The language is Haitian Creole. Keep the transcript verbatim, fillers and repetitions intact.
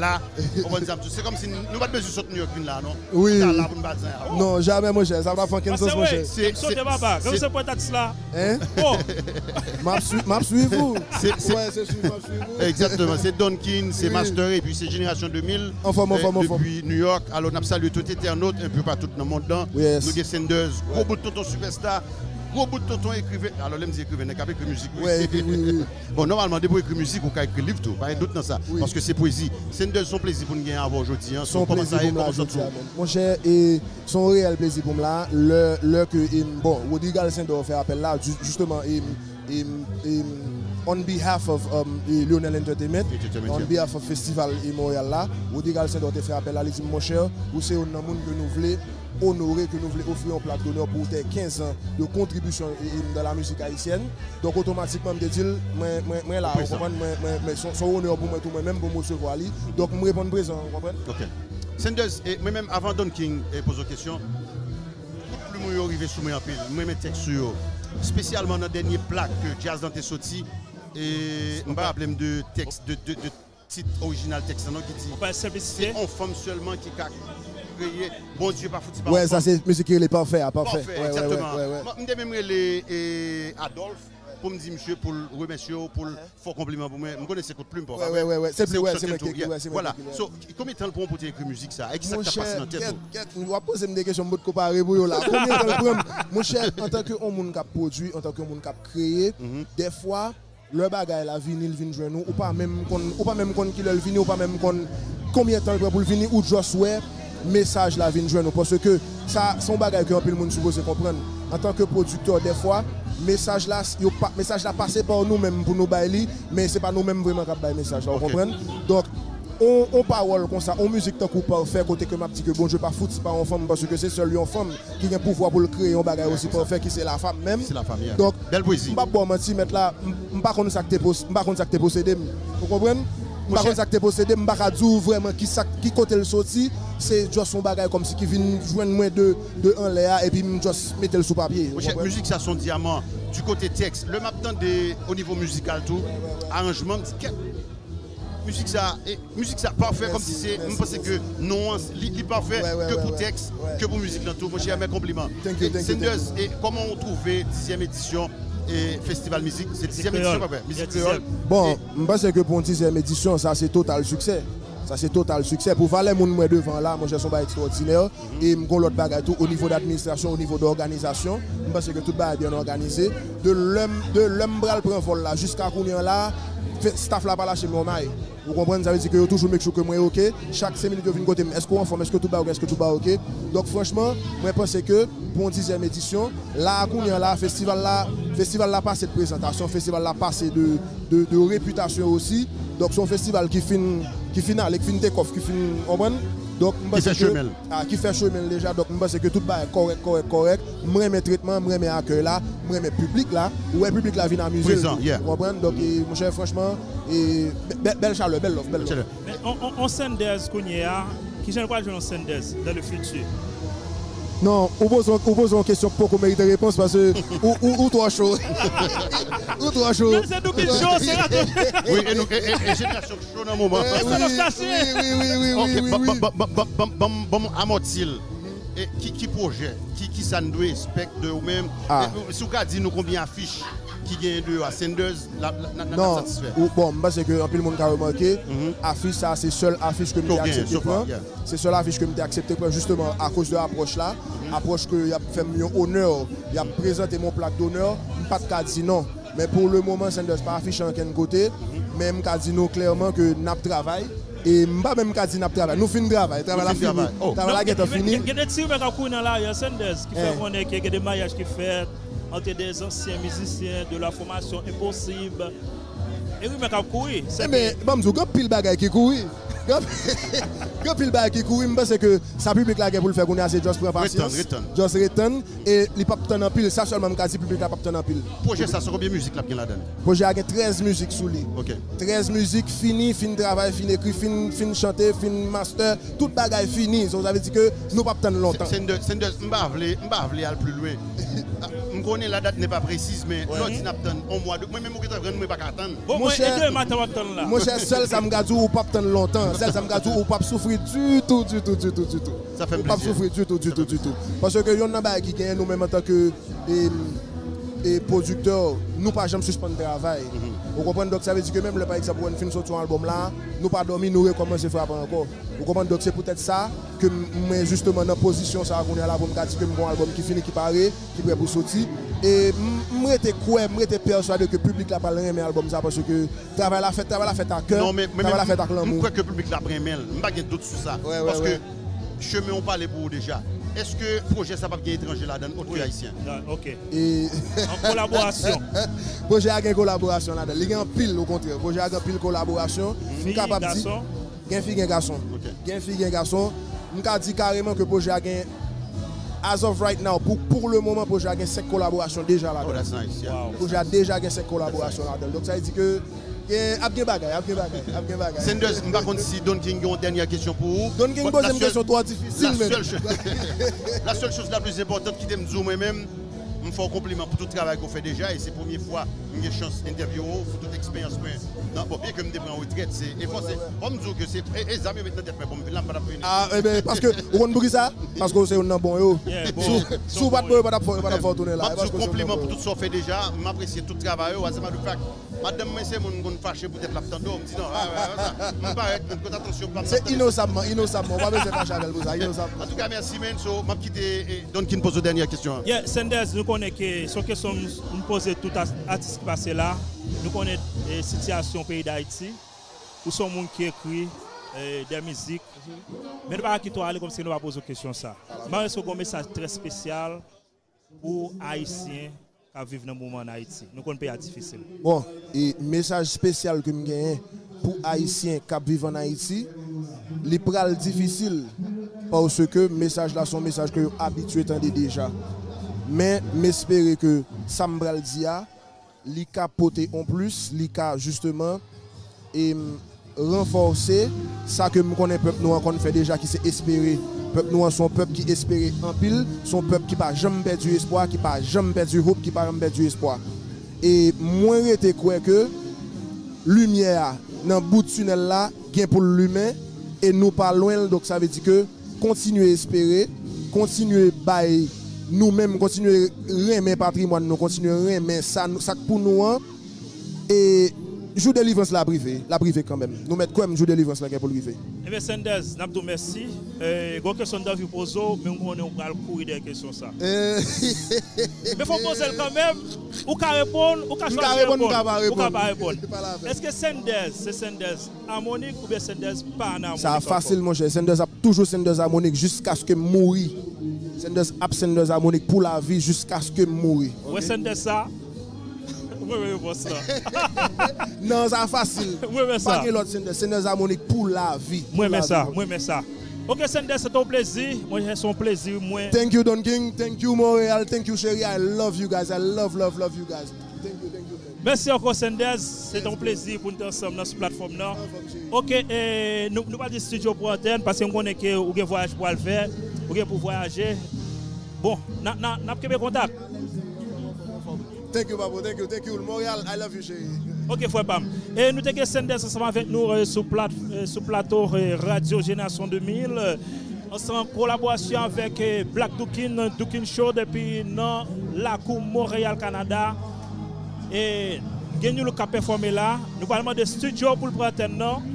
la. Ou konprann sa m di w? Se kòmsi nou pa t bezwen sot New York vin la, non. Wi. Nou ta la pou n pa di anyen. Oh! Non, jamè, monchè. Sa pa fè okenn sans, monchè. Paske, wi, m sote, papa. Kòm se pwentèks la. Hein? Bon. M ap sui-, m ap swiv ou. Se, se, ouais, se swiv, m ap swiv ou. Exactement. Se Don King, se Master, epi se jenerasyon de mil, anfòm, anfòm, anfòm, depi New York. Alò, n ap salye tout entènot, enpe patout nan mond lan. Yes. Nou gen Senders, gwo bout tonton sipèsta, gwo bout tonton ekriven. Alò, lè m di ekriven, nèg k ap ekri mizik, wi. Ouais, ekri, wi, wi. Bon, nòmalman, depi w ekri mizik, ou ka ekri liv tou. Pa gen dout nan sa. Wi. Paske se pwezi. Senders, se yon plezi pou n gen avè w jodi a. Se yon plezi pou m la jodi a, menm. Monchè, e, se yon reyèl plezi pou m la. Lè, lè ke, e, bon, Rodrigue Alcindor fè apèl la, ju-, jisteman, e, e, e, on behalf of, um, e, Lionel Entertainment, on behalf of Festival e Montréal la, Rodrigue Alcindor te fè apèl la, li di m, monchè, ou se youn nan moun ke nou vle onore, ke nou vle ofri yon plak donè pou tè kenz an de kontribisyon, e, e, dans la musique haïtienne. Donk, otomatikman, m te di l, mwen, mwen, mwen la, ou konprann, mwen, mwen, mwen, se, se yon onè pou mwen tou, mwen menm, pou m resevwa li. Donk, m reponn prezan, ou konprann? Ok. Senders, e, mwen menm, avan Don King, e, poze w kesyon, kout plim ou yo rive sou mwen anpil. Mwen renmen tèks ou yo. Espesyalman nan dènye plak ke Jazz lan te soti. E, m pa raple m de tèks, de, de, de tit orijinal tèks lan, non, ki di, se yon fanm sèlman ki ka kreye. Bondye pa fouti pa yon fanm. Wè, sa se mizik ki rele Pafè a, Pafè. Pafè, wè, wè, wè, exactement. M, m te menm rele, e, Adolphe pou m di misye, pou l remèsye w, pou l fè w konpliman pou mwen. M konnen se kout plim, pa w ka vre. Wè, wè, wè. Se plim, wè, se mwen ki ekri, wè, se mwen ki ekri. Voilà. So, konbyen tan l pran w pou w te ekri mizik sa? E kisa k t ap pase nan tèt ou? Kèt, kèt, w ap poze m de kesyon, m potko pare pou yo la. Konbyen tan l pran m? Monchè, antanke yon moun k ap pwodui, antanke yon moun k ap kreye, dèfwa, lè bagay la vini, l vin jwenn ou, ou pa menm konn, ou pa menm konn kilè l vini, ou pa menm konn konbyen tan l pran pou l vini, ou just wè mesaj la vin jwenn ou. Paske sa, se yon bagay ke anpil moun sipoze konprann. Antanke pwodiktè, dèfwa, mesaj la, yo pa, mesaj la pase pa nou menm pou nou bay li, men se pa nou menm vrèman k ap bay mesaj la, ou konprann? Donk, on, on pawòl konsa, on mizik tankou Pafè, kote ke m ap di ke Bondye pa fouti pa yon fanm, paske se sèl yon fanm ki gen pouvwa pou l kreye yon bagay osi pafè ki se lafam menm. Se lafam, yeah. Donk, bèl pwezi. M p ap ba w manti, mèt la, m, m pa konn sa k te pos-, m pa konn sa k te posede m. Ou konprann? M pa konn sa k te posede m, m pa ka di w vrèman ki sa, ki kote l soti. Se just yon bagay kòmsi ki vin jwenn mwen de, de anlè a, epi m just mete l sou papye. Ou konprann? Monchè, mizik sa se yon dyaman. Du kote tèks, lè m ap tande o nivo mizikal tou, aranjman, m di, kèt, mizik sa, e, mizik sa pafè, kòmsi se, m panse ke non an, li, li pafè, ke pou tèks, ke pou mizik lan tou. Monchè, mè konpliman. Thank you, thank you, thank you. Senders, e kòman ou twouve dizyèm edisyon, e, festival mizik? Se dizyèm edisyon, pa vre? Mizik kreyòl. Bon, m panse ke pou yon dizyèm edisyon, sa se total siksè. Sa se total siksè. Pou valè moun m wè devan la, monchè, se yon bagay ekstraòdinè. E m gon lòt bagay tou, o nivo d administrasyon, o nivo d òganizasyon, m panse ke tout bagay byen òganize. De lè m, de lè m pral pran vòl la jiska kounye an la, fe-, staff la pa lache m yon may. Ou konprann? Sa vle di ke yo toujou make sure ke mwen oke. Chak senk minit yo vin kote m. Èske w anfòm? Èske tout bagay oke? Èske tout bagay oke? Donk, franchman, mwen panse ke pou yon dizyèm edisyon, la a kounye an la, festival la, festival la pase de prezantasyon, festival la pase de, de, de repitasyon osi. Donk, se yon festival ki fin, ki fin ale, ki fin take off, ki fin, w konprann? Donk, m panse ke, a, ki fè chemen l deja. Donk, m panse ke tout bagay kòrèk, kòrèk, kòrèk. M renmen tretman, m renmen akèy la, m renmen piblik la. Ou wè piblik la vin amize l tou. Prezan, yeah. Ou konprann? Donk, e, monchè, franchman, e, bè-, bèl chalè, bèl love, bèl love. Men on, on, on Senders kounye a, kijan l pral jwenn on Senders dans le futur? Non, ou poze, ou poze yon kesyon ki poko merite repons paske ou, ou, ou twò cho. Ou twò cho. Menm se nou ki cho, se rato. Wi, e nou, e, e, e jenerasyon k cho nan moman. Wi, wi, wi, wi, wi, wi. Ok, ban, ban, ban m amòti l. E ki, ki pwojè, ki, ki sa n dwe espèk de ou menm? E, si w ka di nou konbyen afich ki genyen deyò a Senders, n ap, n ap, n ap satisfè. Non, ou, bon, m panse ke anpil moun ka remake, afich sa, se sèl afich ke m te aksepte pran. Se sèl afich ke m te aksepte pran, jisteman, akoz de apwòch la. Apwòch ke y ap fè m yon onè, y ap prezante m yon plak donè, m pa t ka di non. Men pou le moman, Senders pa afiche ankenn kote, men m ka di nou klèman ke n ap travay. E m pa menm ka di n ap travay. Nou fin travay. Travay la fini. Travay la gentan fini. Gen, gen, gen de ti rimè k ap kouri nan lari a, Senders, ki fè konnen ke gen de maryaj ki fèt ant de zansyen mizisyen de la fòmasyon Enposib. E rimè k ap kouri. Ebyen, ban m di w, gen anpil bagay ki kouri. Gen, gen anpil bagay ki kouri. M panse ke sa piblik la gen pou l fè kounye a, se just pran pasyans. Ret tann, ret tann. Just ret tann. E li p ap tann anpil, sa sèlman m ka di, piblik la p ap tann anpil. Pwojè sa, se konbyen mizik l ap gen ladan l? Pwojè a gen trèz mizik sou li. Ok. Trèz mizik fini, fin travay, fin ekri, fin, fin chante, fin master, tout bagay fini. So, sa vle di ke nou p ap tann lontan. Senders, Senders, m pa vle, m pa vle al pi lwen. M konnen la date n'est pas précise, men lè w di n ap tann yon mwa, de, mwen menm ou gentan rann mwen pa ka tann. Bon, mwen, e demen maten w ap tann la. Monchè, sèl sa m ka di w, ou p ap tann lontan. Sèl sa m ka di w, ou p ap soufri ditou, ditou, ditou, ditou. Ou p ap soufri ditou, ditou, ditou. Paske yonn nan bagay ki genyen nou menm antanke e, e pwodiktè, nou pa janm sispann travay. Ou konprann? Donk, sa vle di ke menm lè, pa egzanp, ou wè n fin soti yon albòm la, nou pa dòmi, nou rekòmanse frape ankò. Ou konprann? Donk, se poutèt sa ke m, mwen, jisteman, nan pozisyon sa a kounye a la, pou m ka di ke m gen yon albòm ki fini, ki pare, ki prè pou soti. E m, m rete kwè, m rete pèswade ke piblik la pral renmen albòm sa, paske travay la fèt, travay la fèt ak kè, travay la fèt ak lanmou. Non, men, men, men m, m kwè ke piblik la ap renmen l. M pa gen dout sou sa. Paske chemen w pale pou ou deja. Èske pwojè sa p ap gen etranje ladan l, òt ke ayisyen? Ok. E an kolaborasyon. Pwojè a gen kolaborasyon ladan l. Li gen anpil, okontrè. Pwojè a gen anpil kolaborasyon. M kapab di. Gen fi, gen gason. Gen fi, gen gason. M ka di kareman ke pwojè a gen, as of right now, pou, pou le moman, pwojè a gen senk kolaborasyon deja ladan l. Pwojè a deja gen senk kolaborasyon ladan l. Donk, sa vle di ke Gen, ap gen bagay, ap gen bagay, ap gen bagay. Sanders, m pa konn si Don King gen yon dènyè kesyon pou ou. Don King poze m kesyon twò difisil, men. La sèl choz la pli enpòtan, kite m di w mwen menm, m fè w konpliman pou tout travay ke w fè deja, e se premye fwa m gen chans entèvyouwe w, pou tout eksperyans mwen. Non, bon, byen ke m te pran retrèt, se efò, se, fò m di w ke se, e, e zam yo met nan tèt mwen pou m vin la, m pa t ap vini. Ah, eben, paske, ou konn poukisa? Paske w se youn nan bon yo. Si w, si w pa t bon, yo pa t ap fè, yo pa t ap fè w tounen la. M ap di w konpliman pou tout sa w fè deja, m apresye tout travay ou, as a matter of fact, madanm mwen se moun m konn fache poutèt l ap tande w, m di non, a, a, a, m parèt, men kote atansyon pa m. Se inosabman, inosabman, ou pa bezwen fache avè l pou sa, inosabman. Antouka, mèsi, man, so, m ap kite, e, Don King poze w dènyè kesyon an. Yeah, Sanders, nou konnen ke se yon kesyon m, m poze tout a, atis ki pase la, nou konnen, e, sitiyasyon peyi Dayiti, ou se yon moun ki ekri, e, de mizik, men nou pa ka kite w ale kòmsi nou pa poze w kesyon sa. M panse w gen yon mesaj trè espesyal, pou Ayisyen k ap viv nan moman ann Ayiti. Nou konn peyi a difisil. Bon, e mesaj espesyal ke m genyen pou Ayisyen k ap viv ann Ayiti, li pral difisil, paske mesaj la se yon mesaj ke yo abitye tande deja. Men, m espere ke sa m pral di a, li ka pote yon plis, li ka jisteman, e, ranfòse sa ke m konnen pèp nou an konn fè deja, ki se espere. Pèp nou an se yon pèp ki espere anpil, se yon pèp ki pa janm pèdi espwa, ki pa janm pèdi hope, ki pa janm pèdi espwa. E mwen rete kwè ke limyè a nan bout tinèl la gen pou l limen, e nou pa lwen l, donk sa vle di ke kontinye espere, kontinye bay nou menm, kontinye renmen patrimwàn nou, kontinye renmen sa, sa k pou nou an. E jou delivrans la ap rive, l ap rive kanmenm. Nou mèt kwè m, jou delivrans la gen pou l rive. Ebyen Sanders, n ap di w mèsi. E, gen yon kesyon m t anvi poze w, men m konnen w pral kouri dèyè kesyon sa. Men fò m poze l kanmenm. Ou ka reponn, ou ka chwazi reponn, ou ka pa reponn. Èske Sanders se Sanders amonique oubyen Sanders pa nan amonique ankò? Sa fasil monchè, Sanders ap toujou Sanders amonique jiskaske m mouri. Sanders ap Sanders amonique pou lavi jiskaske m mouri. Ou wè Sanders sa? Ou renmen repons lan? Non, sa fasil. M renmen sa. Pa gen lòt Sanders, Sanders amonique pou lavi. M renmen sa, m renmen sa. Ok Sanders, se te yon plezi. Mwen se yon plezi mwen. Thank you Don King, thank you Montréal, thank you cheri, I love you guys, I love love love you guys. Thank you, thank you. Mèsi ankò Sanders, se te yon plezi pou n te ansanm nan sou platfòm nan. Ok, e, nou, nou pral di studio pou antèn, paske m konnen ke ou gen vwayaj pou al fè, ou gen pou vwayaje. Bon, n a, n a, n ap kenbe kontak. Thank you, Papo, thank you, thank you. Montréal, I love you, cheri. Ok, frè pa m. E nou te gen Sanders ansanm avèk nou, e, sou plat, e, sou plato, e, Radyo Jenerasyon de mil. Ansanm kolaborasyon avèk, eh, Black Dookin, Dookin Show depi nan lakou Monreyal, Kanada. E gen New Look k ap pèfòme la. Nou pral mande studio pou l pran antèn nan.